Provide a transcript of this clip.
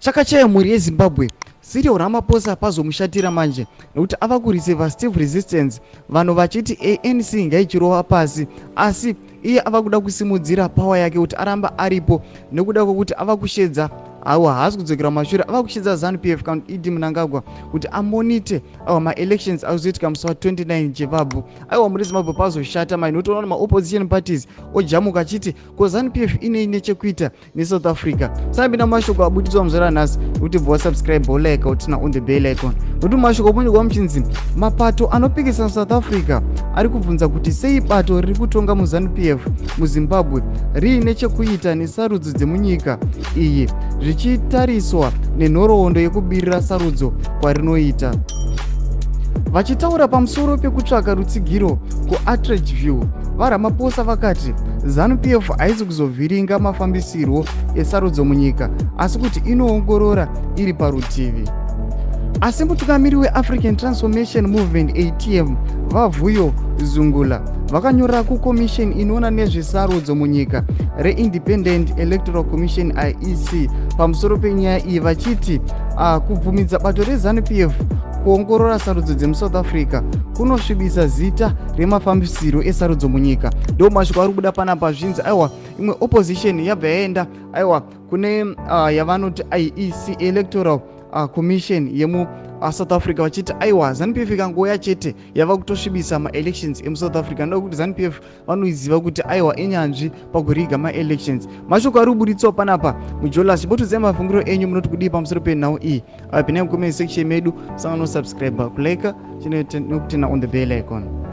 Chakachaya mhuri yeZimbabwe, Cyril Ramaphosa pazomushatira manje nekuti ava kureceiver stiff resistance, vanhu vachiti ANC ngaichirova pasi, asi iye ava kuda kusimudzira power yake kuti aramba aripo nekuda kwekuti ava kushedza, aiwa, haasi kudzokera mumashure, ava kushedza ZANU PF kana ED Mnangagwa kuti amonitor aiwa maelections azoitika musi wa29 Chivabvu. Aiwa, muri Zimbabwe pazoshata mai notoona kuti maopposition parties ojamuka achiti ko ZANU PF inei nechekuita neSouth Africa. Sanapinda mumashoko abuditswa muzuva ranhasi nekuti bva wasubscribe, wolike, uturn on the bell icon, nokuti mumashoko omunyikwa muchinzi mapato anopikisa South Africa ari kubvunza kuti sei bato riri kutonga muZANU PF muZimbabwe riine chekuita nesarudzo dzemunyika iyi, zvichitariswa nenhoroondo yekubirira sarudzo kwarinoita. Vachitaura pamusoro pekutsvaka rutsigiro kuAtteridgeville, VaRamaphosa vakati ZANU PF haisi kuzovhiringa mafambisirwo esarudzo munyika, asi kuti inoongorora iri parutivi. Asi mutungamiri weAfrican Transformation Movement, ATM, VaVuyo Zungula, vakanyora kukomisheni inoona nezvesarudzo munyika reIndependent Electoral Commission, IEC, pamusoro penyaya iyi vachiti kubvumidza bato reZANU PF kuongorora sarudzo dzemuSouth Africa kunosvibisa zita remafambisiro esarudzo munyika. Ndo mashoko ari kubuda panapa. Zvinzi aiwa, imwe opposition yabva yaenda aiwa kune yavanoti IEC, Electoral Commission yemu South Africa, vachiti aiwa, ZANU PF ikangouya chete yava kutosvibisa maelections emuSouth Africa, ndoda kuti ZANU PF vanoiziva kuti aiwa inyanzvi pakuriga maelections. Mashoko ari kuburitswa panapa mujolas. Chimbotudzai mafungiro enyu, munoti kudii pamusoro penhau iyi? Pinai mucomment section medu, sangano subscribe, kulike, nekuturn on the bell icon.